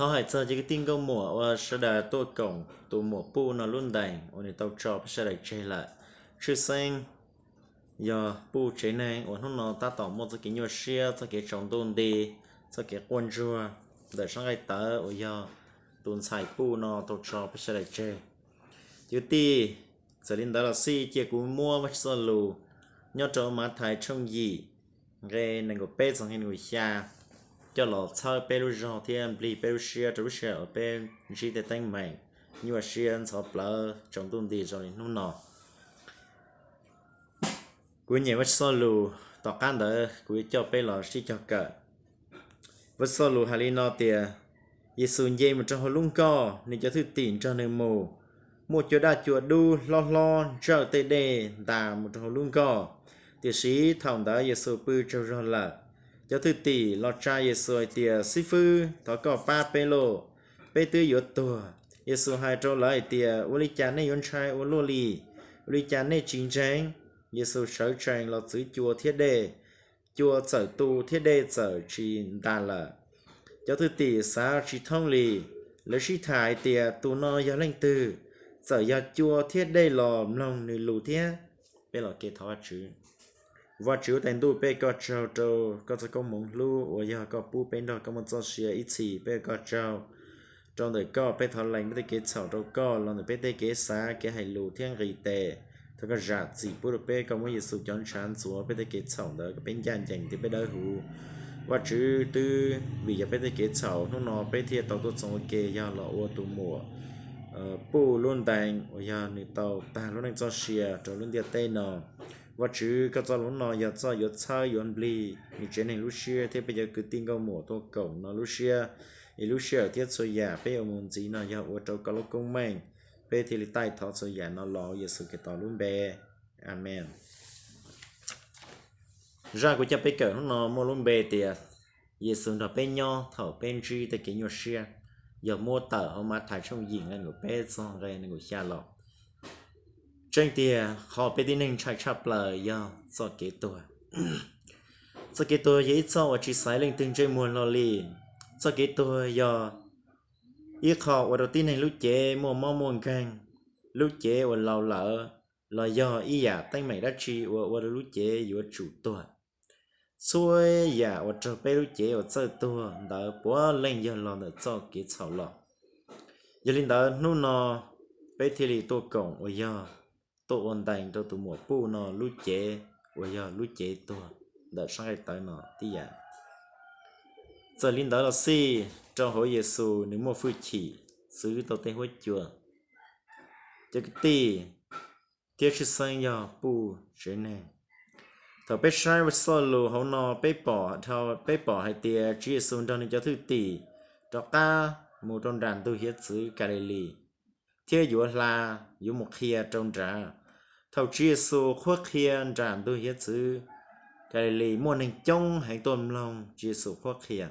Thov hais txog cov kwv tij nkauj muam uas sawv daws tuaj koom tus muam Puj no lub ntees uas nws tau tso peb sawv daws tseg lawm. Tshwj xeeb yog Puj tsev neeg uas hnub no tab tom muaj txoj kev nyuaj siab, txoj kev tsaus ntuj nti, txoj kev quaj ntsuag ntawm sab nqaij tawv uas yog tus ntxhais Puj no tau tso peb sawv daws tseg. Cov kwv tij, txawm li ntawd los xij cia kuv muab Vajtswv txoj lus nyob rau Mathais tshooj yim nqe nees nkaum peb txog nqe nees nkaum xya coj los txhawb peb lub zog thiab nplig peb lub siab rau lub sij hawm uas peb ntsib tej teeb meem nyuaj siab ntxhov plawv tsaus ntuj nti zoo li hnub no. Kuv nyeem Vajtswv txoj lus, tom qab ntawd kuv yuav coj peb los sib cog kawm. Vajtswv txoj lus hais li no tias, Yexus nce mus rau hauv lub nkoj, nws cov thwj tim nrog nws mus. Muaj cua daj cua dub hlob hlob ntsawj tej dej ntas mus rau hauv lub nkoj. Tiam sis thaum ntawd Yexus pw tsaug zog lawm. Cov thwj tim los tsa Yexus hais tias, Xib fwb, thov koj pab peb lauj, peb twb yuav tuag. Yexus hais rau lawv hais tias, Ua li cas nej yuav ntshai ua luaj li? Ua li cas nej tsis ntseeg? Yexus sawv tsees los txwv cua thiab dej, cua txawm tu thiab dej txawm tsis ntas lawm. Cov thwj tim xav tsis thoob li, lawv sib tham hais tias, Tus no yog leej twg? Txawm yog cua thiab dej los mloog nws lus thiab. Peb los ke thov Vajtswv. Vajtswv tais ntuj, peb ua koj tsaug rau koj txoj koob hmoov hlub uas yog koj pub peb nrog koj muaj txoj sia ib txhis. Peb ua koj tsaug rau ntawm koj, peb thov lees peb tej kev txhaum rau koj los ntawm peb tej kev xav, kev hais lus thiab nqis tes. Thov koj zam txim pub rau peb, koj muab Yexus cov ntshav ntxuav peb tej kev txhaum ntawd kom peb ncaj ncees thiab peb dawb huv. Vajtswv twb vim yog peb tej kev txhaum hnub no peb thiaj tau tuaj txoos ua ke yog los ua tus muam Puj lub ntees uas yog nws tau tag lub neej txoj sia rau lub ntiaj teb no. Vajtswv, koj txoj lus no yog txoj yuav txhawb yuav nplig nws tsev neeg lub siab thiab peb cov kwv tij nkauj muam tuaj koom no lub siab, es lub sij hawm thiab txhua yam peb ua mus ntxiv no yog ua rau koj lub koob meej. Peb thiaj li taij thov txhua yam no los Yexus Khetos lub npe. Amees. Zaj kuv coj peb kawm hnub no muaj lub npe tias Yexus nrog peb nyob thaum peb ntsib tej kev nyuaj siab, yog muab tawm hauv Mathais tshooj yim nqe nees nkaum peb txog nqe nees nkaum xya los. Tseeb tiag, qhov peb tib neeg ntshai tshaj plaws yog txoj kev tuag. Txoj kev tuag yog ib txoj uas tsis xaiv leej twg ntsej muag hlo li. Txoj kev tuag yog ib qho ua rau tib neeg lub cev muaj mob muaj nkeeg, lub cev uas laus lawm, los yog ib yam teeb meem dab tsi uas ua rau lub cev yuav tsum tuag. Txhua yam uas raug peb lub cev uas txawj tuag ntawd puav leej yog los ntawm txoj kev txhaum los. Yog li ntawd hnub no peb thiaj li tuaj koom uas yog tuaj ua ntees rau tus muam Puj no lub cev uas yog lub cev tuag ntawm sab nqaij tawv no tib yam. Txawm li ntawd los xij, rau hauv Yexus nws muaj hwj chim txwv tau tej huab cua. Cov kwv tij thiab tshwj xeeb yog Puj tsev neeg, thaum peb saib txoj lus hauv no peb pom, peb pom hais tias Tswv Yexus nrog nws cov thwj tim rov qab mus rau nram ntug hiav txwv Kalilej thiab yuav hla, yuav mus qhia rau nrad. Thaum Tswv Yexus qhuab qhia nram ntug hiav txwv Kalilej muaj neeg coob heev tuaj mloog Tswv Yexus qhuab qhia.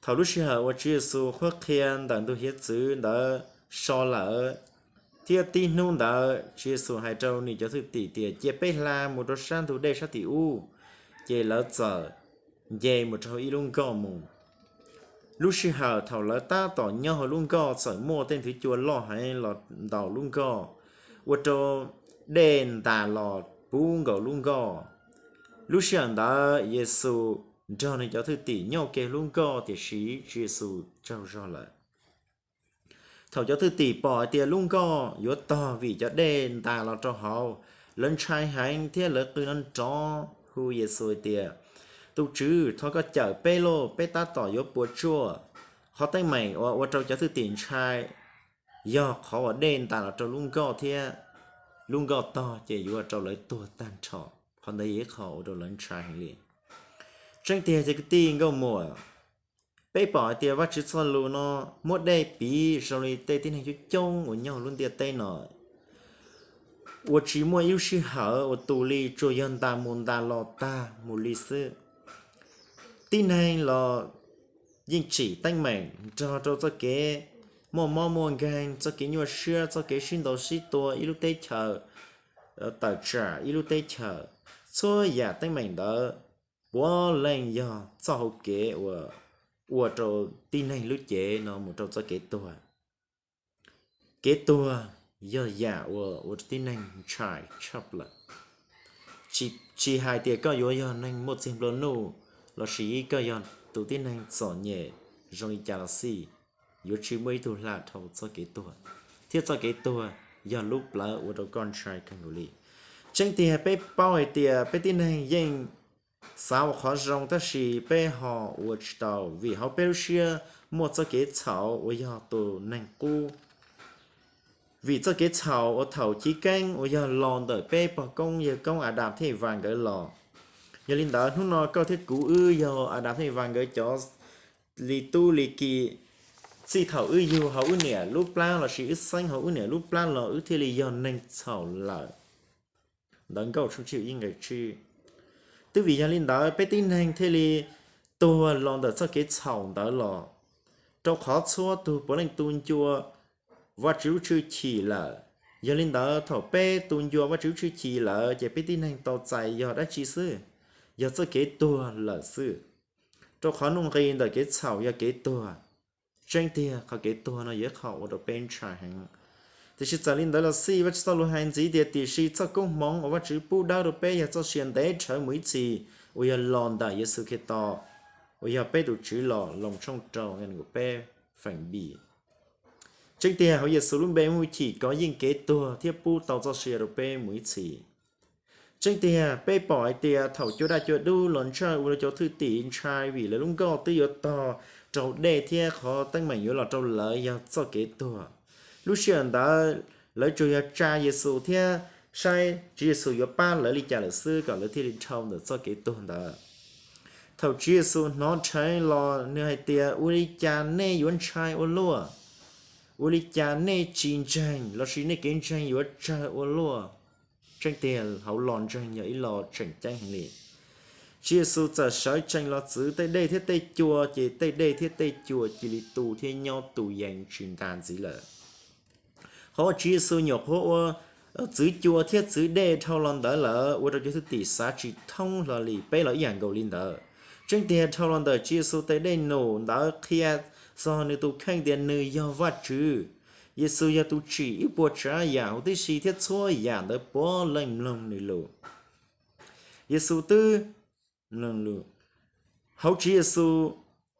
Thaum lub sij hawm uas Tswv Yexus qhuab qhia ntawm ntug hiav txwv ntawd so lawm, thiab tib hnub ntawd Tswv Yexus hais rau nws cov thwj tim tias, Cia peb hla mus rau sab ntug dej sab tim ub. Ces lawv txawm nce mus rau hauv ib lub nkoj mus. Lub sij hawm thaum lawv tab tom nyob hauv lub nkoj txawm muaj tej nthwv cua loj heev los ntaus lub nkoj, ua rau dej ntas los puv nkaus lub nkoj. Lub sij hawm ntawd Yexus nrog nws cov thwj tim nyob ua ke lub nkoj, tiam sis Tswv Yexus tsaug zog lawm. Thaum cov thwj tim pom hais tias lub nkoj yuav tog vim cov dej ntas los rau hauv, lawv ntshai heev thiab lawv qw nrov nrov hu Yexus hais tias, Tus Tswv, thov koj cawm peb lauj, peb tab tom yuav puas tsuaj. Qhov teeb meem uas ua rau cov thwj tim ntshai yog qhov uas dej ntas los rau lub nkoj thiab lub nkoj tog ces yuav ua rau lawv tuag tag nrho. Qhov ntawd yog ib qho ua rau lawv ntshai heev li. Tseeb tiag cov kwv tij nkauj muam, peb pom hais tias Vajtswv txoj lus no muab dej piv zoo li tej tib neeg coob coob uas nyob hauv lub ntiaj teb no, uas tsis muaj ib lub sij hawm uas tus li, tsuas yog ntas mus ntas los tag mus li xwb. Tib neeg los yeej tsim teeb meem nrog rau txoj kev muaj mob muaj nkeeg, txoj kev nyuaj siab, txoj kev sib ntaus sib tua, ib lub teb chaws tawm tsam ib lub teb chaws. Txhua yam teeb meem ntawd puav leej yog txoj hau kev uas ua rau tib neeg lub cev no mus rau txoj kev tuag. Kev tuag yog yam uas ua rau tib neeg ntshai tshaj plaws. Tsis hais tias koj yuav yog neeg muaj txiag nplua nuj lossis koj yog tus tib neeg txom nyem zoo li cas los xij, yuav tsis muaj ib tug hla dhau txoj kev tuag, thiab txoj kev tuag yog lub plawv ua rau koj ntshai kawg nkaus li. Tseeb tiag peb paub hais tias peb tib neeg yeej xav ua qhov zoo tab sis peb ho ua tsis tau, vim hauv peb lub siab muaj txoj kev txhaum uas yog tus neeg qub. Vim txoj kev txhaum uas thaum chiv keeb uas yog los ntawm peb pog koob yawg koob Adas thiab Evas nkawd los. Yog li ntawd hnub no koj thiab kuv wb yog Adas thiab Evas nkawd cov li tub li ki, txij thaum wb yug hauv wb niam lub plab lossis wb xeeb hauv wb niam lub plab los wb thiaj li yog neeg txhaum lawm. Ntawv Nkauj tshooj tsib nqe tsib. Twb vim yog li ntawd peb tib neeg thiaj li tuag los ntawm txoj kev txhaum ntawd los, rau qhov txhua tug puav leej tu ncua Vajtswv lub tshwj chim lawm. Yog li ntawd thaum peb tu ncua Vajtswv lub tshwj chim lawm ces peb tib neeg tau txais yog dab tsi xwb? Yog txoj kev tuag lawm xwb. Rau qhov nuj nqis ntawm kev txhaum yog kev tuag. Tseeb tiag qhov kev tuag no yog ib qho ua rau peb ntshai heev. Tiam sis txawm li ntawd los xij, Vajtswv txoj lus hais ntxiv tias, tiam sis txoj koob hmoov uas Vajtswv pub dawb rau peb yog txoj sia ntev rhawv mus ib txhis uas yog los ntawm Yexus Khetos, uas yog peb tus Tswv los. Loos tshooj rau nqe nees nkaum peb, feem B. Tseeb tiag hauv Yexus lub npe muaj hwj chim kov yeej kev tuag thiab pub tau txoj sia rau peb mus ib txhis. Tseeb tiag peb pom hais tias thaum cua daj cua dub los ntsawj ua rau cov thwj tim ntshai vim lawv lub nkoj twb yuav tog rau dej thiab qhov teeb meem yuav los rau lawv yog txoj kev tuag. Lub sij hawm ntawd lawv tsuas yog tsa Yexus thiab saib Tswv Yexus yuav pab lawv li cas lawm xwb kom lawv thiaj li dhau ntawm txoj kev tuag ntawd. Thaum Tswv Yexus hnov dheev los nws hais tias, ua li cas nej yuav ntshai ua luaj? Ua li cas nej tsis ntseeg lossis nej kev ntseeg yuav tsawg ua luaj? Tseeb tiag hauv los ntseeg yog ib los tseem ceeb heev li. Tswv Yexus txawm sawv tsees los txwv tej dej thiab tej cua, ces tej dej thiab tej cua cia li tu thiab nyob tu yees tsis ntas ntxiv lawm. Qhov uas Tswv Yexus nyuam qhuav ua txwv cua thiab txwv dej dhau los ntawd lawm ua rau cov thwj tim xav tsis thoob hlo li, peb los ib yam nkaus li ntawd. Tseeb tiag dhau los ntawm Tswv Yexus tes dej num ntawd qhia txog nws tus kheej tias nws yog Vajtswv. Yexus yog tus tsim ib puas tsav yam huv tib si thiab txhua yam ntawd puav leej mloog nws lus. Yexus twb, hauv Tswv Yexus,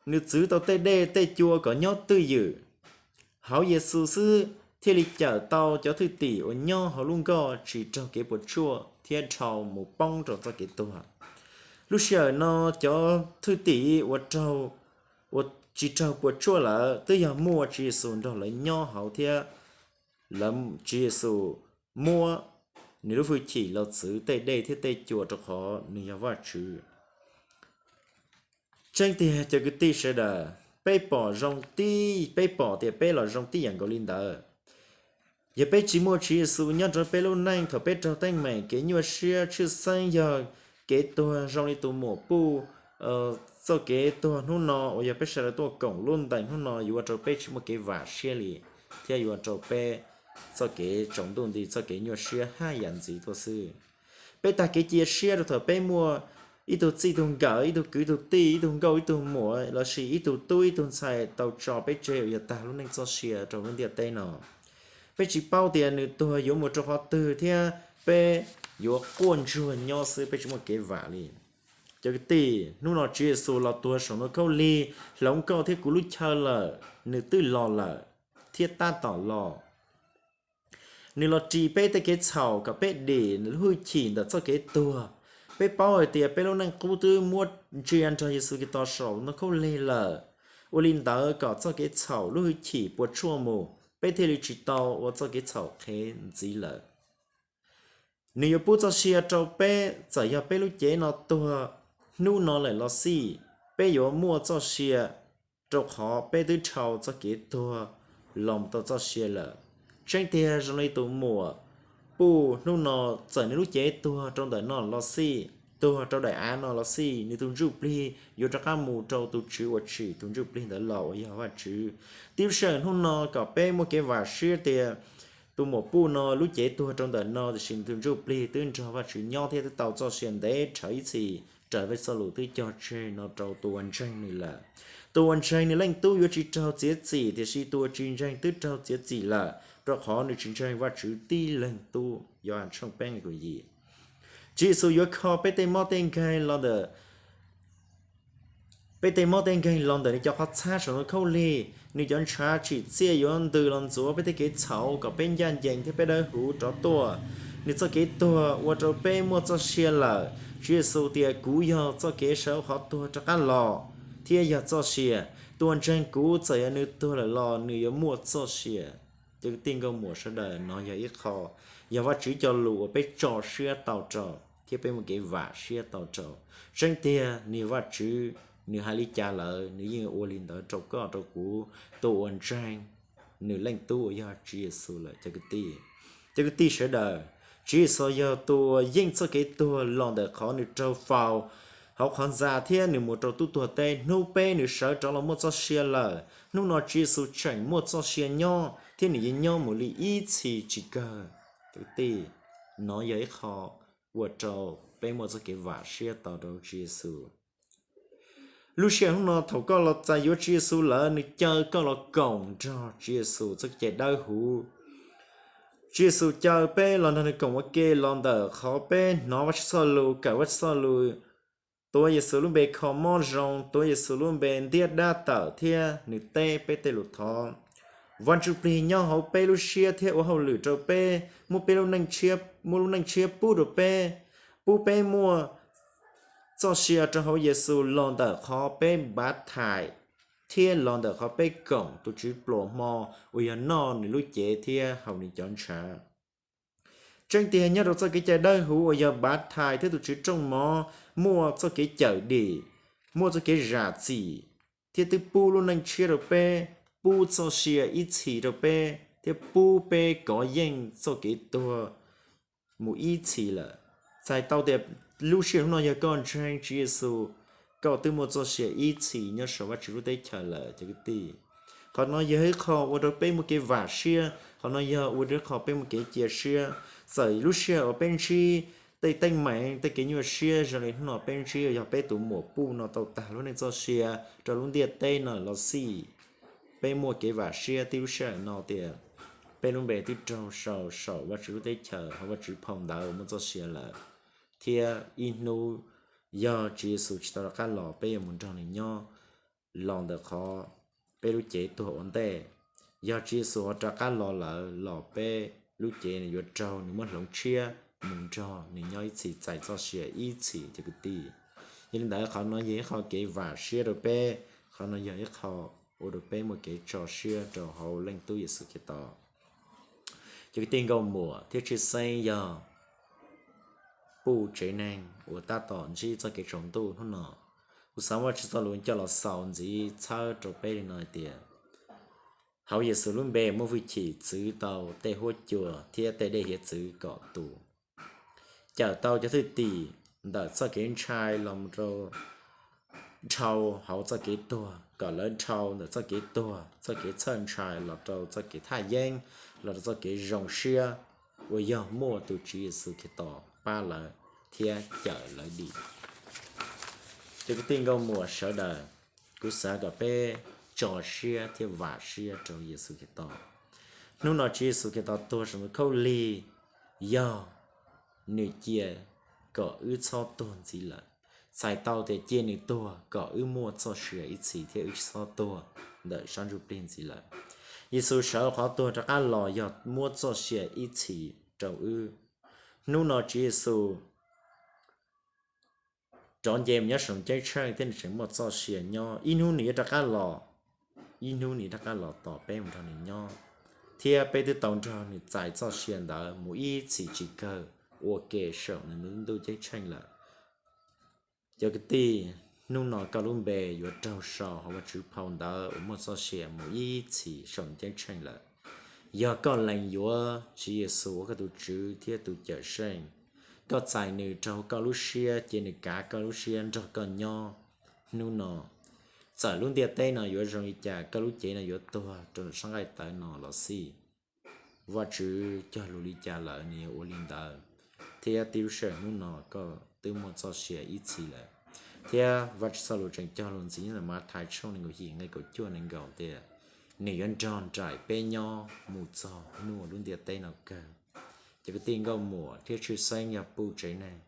nws txwv tau tej dej tej cua kom nyob twj ywm. Hauv Yexus xwb thiaj li cawm tau cov thwj tim uas nyob hauv lub nkoj tsis raug kev puas tsuaj thiab dhau mus poob rau txoj kev tuag. Lub sij hawm no cov thwj tim uas raug, uas tsis raug puas tsuaj lawm twb yog muaj Tswv Yexus nrog lawv nyob hauv thiab lawv, Tswv Yexus muab nws lub hwj chim los txwv tej dej thiab tej cua rau qhov nws yog Vajtswv. Tseeb tiag cov kwv tij sawv daws, peb pom zoo tib, peb pom tias peb los zoo tib yam nkaus li ntawd. Yog peb tsis muaj Tswv Yexus nyob rau peb lub neej, thaum peb raug teeb meem kev nyuaj siab tshwj xeeb yog kev tuag zoo li tus muam Puj txoj kev tuag hnub no uas yog peb sawv daws tuaj koom lub ntees hnub no yuav ua rau peb tsis muaj kev vam siab li, thiab yuav ua rau peb txoj kev tsaus ntuj nti txoj kev nyuaj siab haj yam ntxiv tuaj xwb. Peb tag kev cia siab rau thaum peb muaj ib tug txij tug nkawm, ib tug kwv tug tij, ib tug nkauj ib tug muam lossis ib tug tub ib tug ntxhais tau tso peb tseg uas yog tag lub neej txoj sia rau lub ntiaj teb no. Peb tsis paub tias nws tuag yuav mus rau qhov twg thiab peb yuav quaj ntsuag nyob xwb, peb tsis muaj kev vam li. Cov kwv tij, hnub no Tswv Yexus los tuag saum ntoo khaub lig, hloov koj thiab kuv lub chaw lawm, nws twb los lawm thiab tab tom los. Nws los ris peb tej kev txhaum kom peb dim nws lub hwj chim ntawm txoj kev tuag. Peb paub hais tias peb lub neej qub twb muab ntsia nrog Yexus Khetos saum ntoo khaub lig lawm, ua li ntawd kom txoj kev txhaum lub hwj chim puas tsuaj mus, peb thiaj li tsis tau ua txoj kev txhaum qhev ntxiv lawm. Nws yuav pub txoj sia rau peb, txawm yog peb lub cev no tuag hnub no lawm los xij, peb yuav muaj txoj sia, rau qhov peb twb dhau txoj kev tuag los tau txoj sia lawm. Tseeb tiag zoo li tus muam Puj hnub no, txawm nws lub cev tuag rau ntawm no los xij, tuag rau daim av no los xij, nws tus ntsuj plig yuav rov qab mus rau tus Tswv uas tsim tus ntsuj plig ntawd los uas yog Vajtswv. Tib lub sij hawm hnub no kom peb muaj kev vam siab tias tus muam Puj no lub cev tuag rau ntawm no tiam sis nws tus ntsuj plig twb nrog Vajtswv nyob thiab twb tau txoj sia ntev rhawv ib txhis raws Vajtswv txoj lus twb cog tseg no rau tus uas ntseeg nws lawm. Tus uas ntseeg nws Leej Tub yuav tsis raug txiav txim, tiam sis tus uas tsis ntseeg twb raug txiav txim lawm, rau qhov nws tsis ntseeg Vajtswv tib Leeg Tub. Yauhas tshooj peb nqe kaum yim. Tswv Yexus yuav kho peb tej mob tej nkeeg los ntawm peb tej mob tej nkeeg los ntawm nws cov qhov txhab saum ntoo khaub lig. Nws cov ntshav tsim txiaj yuav ntws los ntxuav peb tej kev txhaum kom peb ncaj ncees thiab peb dawb huv rov tuaj. Nws txoj kev tuag ua rau peb muaj txoj sia lawm. Tswv Yexus tias, Kuv yog txoj kev sawv qhov tuag rov qab los, thiab yog txoj sia. Tus uas ntseeg kuv, txawm yog nws tuag lawm los nws yuav muaj txoj sia. Cov kwv tij nkauj muam sawv daws, nov yog ib qho, yog Vajtswv cov lus uas peb tso siab tau rau, thiab peb muaj kev vam siab tau rau. Tseeb tiag, nws yog Vajtswv, nws hais li cas lawm, nws yeej ua li ntawd rau koj rau kuv, tus uas ntseeg nws Leej Tub uas yog Tswv Yexus lawm. Cov kwv tij, cov kwv tij sawv daws, Tswv Yexus yog tus uas yeej txoj kev tuag los ntawm qhov nws raug faus hauv qhov ntxa thiab nws mus rau tub tuag teb. Hnub peb nws sawv rov los muaj txoj sia lawm. Hnub no Tswv Yexus tseem muaj txoj sia nyob thiab nws yuav nyob mus li ib txhis tsis kawg. Cov kwv tij, nov yog ib qho ua rau peb muaj txoj kev vam siab tau rau Tswv Yexus. Lub sij hawm hnub no thaum koj los txais yuav Tswv Yexus lawm, nws caw koj los koom nrog Tswv Yexus txoj kev cai dawb huv. Tswv Yexus caw peb los nrog nws koom ua ke los ntawm qhov peb hnov Vajtswv txoj lus, kawm Vajtswv txoj lus, tuav Yexus lub npe kho mob zoo, tuav Yexus lub npe ntiab dab tawm thiab nws teb peb tej lus thov. Vaj Ntsuj Plig nyob hauv peb lub siab thiab ua hauj lwm rau peb, muab peb lub neej, muab lub neej tshiab pub rau peb, pub peb muaj txoj sia rau hauv Yexus los ntawm qhov peb npav thais thiab los ntawm qhov peb koom tus Tswv pluas hmo uas yog noj nws lub cev thiab haus nws cov ntshav. Tseeb tiag, nyob rau txoj kev cai dawb huv uas yog npav thais thiab tus Tswv rooj mov muaj txoj kev cawm dim, muaj txoj kev zam txim, thiab twb pub lub neej tshiab rau peb, pub txoj sia ib txhis rau peb, thiab pub peb kov yeej txoj kev tuag mus ib txhis lawm. Txhais tau tias lub sij hawm hnub no yog koj ntseeg Tswv Yexus, koj twb muaj txoj sia ib txhis nyob saum Vajtswv lub teb chaws lawm cov kwv tij. Qhov no yog ib qho ua rau peb muaj kev vam siab, qhov no yog ua rau ib qho peb muaj kev cia siab. Txawm lub sij hawm uas peb ntsib tej teeb meem, tej kev nyuaj siab zoo li hnub no peb ntsib, yog peb tus muam Puj no tau tag lub neej txoj sia rau lub ntiaj teb no los xij, peb muaj kev vam siab tib lub sij hawm no tias peb lub npe twb raug sau saum Vajtswv lub teb chaws hauv Vajtswv phau ntawv muaj txoj sia lawm. Thiab ib hnub yog Tswv Yexus tsis tau rov qab los, peb yuav mus nrog nws nyob los ntawm qhov peb lub cev tuag ua ntej. Yog Tswv Yexus ho rov qab los lawm los peb lub cev nws yuav raug nws muab hloov tshiab mus nrog nws nyob ib txhis txais txoj sia ib txhis cov kwv tij. Yog li ntawd qhov no yog ib qho kev vam siab rau peb, qhov no yog ib qho ua rau peb muaj kev tso siab rau hauv Leej Tub Yexus Khetos. Cov kwv tij nkauj muam thiab tshwj xeeb yog Puj tsev neeg uas tab tom ntsib txoj kev tsaus ntuj hnub no, kuv xav Vajtswv txoj lus coj los xaus ntxiv txhawb rau peb li no hais tias, hauv Yexus lub npe muaj hwj chim txwv tau tej huab cua thiab tej dej hiav txwv kom tu, cawm tau cov thwj tim ntawm txoj kev ntshai los rau dhau hauv txoj kev tuag, kom lawv dhau ntawm txoj kev tuag, txoj kev txhawj ntshai los rau txoj kev thaj yeeb, los rau txoj kev zoo siab uas yog muaj tus Tswv Yexus Khetos pab lawv thiab cawm lawv dim. Cov kwv tij nkauj muam sawv daws, kuv xav kom peb tso siab thiab vam siab rau Yexus Khetos. Hnub no Tswv Yexus Khetos tuag saum ntoo khaub lig yog nws cia kom wb txhob tuag ntxiv lawm. Txhais tau tias cia nws tuag kom wb muaj txoj sia ib txhis thiab wb tsis txhob tuag ntawm sab ntsuj plig ntxiv lawm. Yexus sawv qhov tuag rov qab los yog muab txoj sia ib txhis rau wb. Hnub no Tswv Yexus rov nce mus nyob saum ceeb tsheej thiab nws tseem muaj txoj sia nyob. Ib hnub nws yuav rov qab los, ib hnub nws rov qab los tos peb mus nrog nws nyob, thiab peb twb tau nrog nws txais txoj sia ntawd mus ib txhis tsis kawg ua ke saum nws lub ntuj ceeb tsheej lawm. Cov kwv tij, hnub no koj lub npe yuav raug sau hauv Vajtswv phau ntawv uas muaj txoj sia mus ib txhis saum ceeb tsheej lawm. Yog koj lees yuav Tswv Yexus ua koj tus Tswv thiab tus Cawmseej, koj txais nws rau koj lub siab, ces nws kav koj lub siab nrog koj nyob hnub no. Txawm lub ntiaj teb no yuav zoo li cas, koj lub cev no yuav tuag rau sab nqaij tawv no los xij, Vajtswv cog lus li cas lawm nws yuav ua li ntawd, thiab tib lub sij hawm hnub no koj twb muaj txoj sia ib txhis lawm. Thiab Vajtswv txoj lus tseem cog lus ntxiv nyob ntawm Mathais tshooj nees nkaum yim nqe kaum cuaj nees nkaum tias, nws yuav nrog nraim peb nyob mus txog hnub uas lub ntiaj teb no kawg. Ces kwv tij nkauj muam thiab tshwj xeeb yog puj tsev neeg,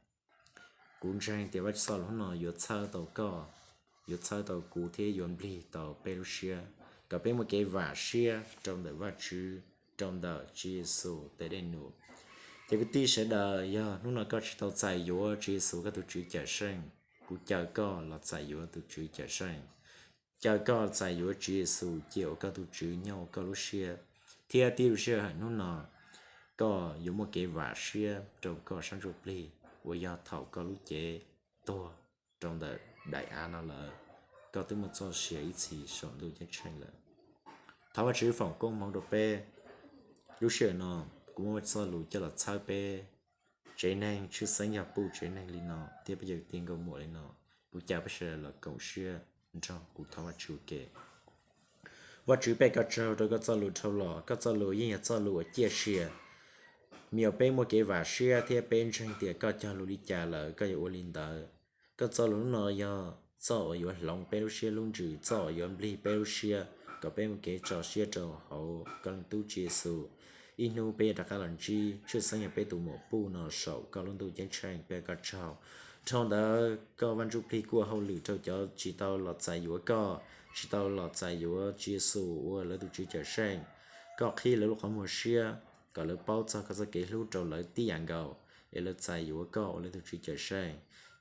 kuv ntseeg tias Vajtswv txoj lus hnub no yuav txhawb tau koj, yuav txhawb tau kuv thiab yuav nplig tau peb lub siab kom peb muaj kev vam siab rau ntawm Vajtswv, rau ntawm Tswv Yexus tes dej num. Ces kwv tij sawv daws, yog hnub no koj tsis tau txais yuav Tswv Yexus koj tus Tswv Cawmseej, kuv caw koj los txais yuav tus Tswv Cawmseej. Caw koj txais yuav Tswv Yexus cia ua koj tus Tswv nyob hauv koj lub siab, thiab tib lub sij hawm hnub no koj yuav muaj kev vam siab rau koj sab ntsuj plig uas yog thaum koj lub cev tuag rau ntawm daim av no lawm, koj twb muaj txoj sia ib txhis saum ntuj ceeb tsheej lawm. Thov Vajtswv foom koob hmoov rau peb. Lub sij hawm no kuv muab Vajtswv txoj lus coj los txhawb peb tsev neeg, tshwj xeeb yog puj tsev neeg li no thiab peb cov kwv tij nkauj muam li no, kuv caw peb sawv daws los koom siab nrog kuv thov Vajtswv ua ke. Vajtswv, peb ua koj tsaug rau koj txoj lus dhau los, koj txoj lus yeej yog txoj lus uas ciaj sia. Me nyuam peb muaj kev vam siab thiab peb ntseeg tias koj cog lus li cas lawm koj yuav ua li ntawd. Koj txoj lus hnub no yog txoj uas yuav hloov peb lub siab lub ntsws, txoj uas yuav nplig peb lub siab kom peb muaj kev tso siab rau hauv koj Leej Tub Tswv Yexus. Ib hnub peb yuav rov qab los ntsib, tshwj xeeb yog peb tus muam puj no saum koj lub ntuj ceeb tsheej, peb ua koj tsaug. Dhau ntawd koj Vaj Ntsujplig kuj ua hauj lwm rau cov tsis tau los txais yuav koj, tsis tau los txais yuav Tswv Yexus ua lawv tus Tswv Cawmseej. Koj qhib lawv lub qhov muag siab kom lawv paub txog koj txoj kev hlub rau lawv tib yam nkaus, es lawv txais yuav koj ua lawv tus Tswv Cawmseej.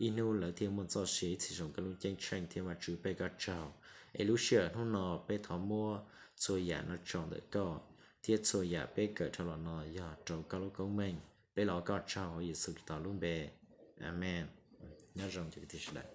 Ib hnub lawv thiaj muaj txoj sia ib txhis saum koj lub ceeb tsheej thiab Vajtswv, peb ua koj tsaug. Es lub sij hawm hnub no peb thov muab txhua yam no tso ntawm koj, thiab txhua yam peb kawm dhau los no yog rau koj lub koob meej. Peb los ua koj tsaug hauv Yexus Khetos lub npe. Amees. Nyob zoo cov kwv tij sawv daws.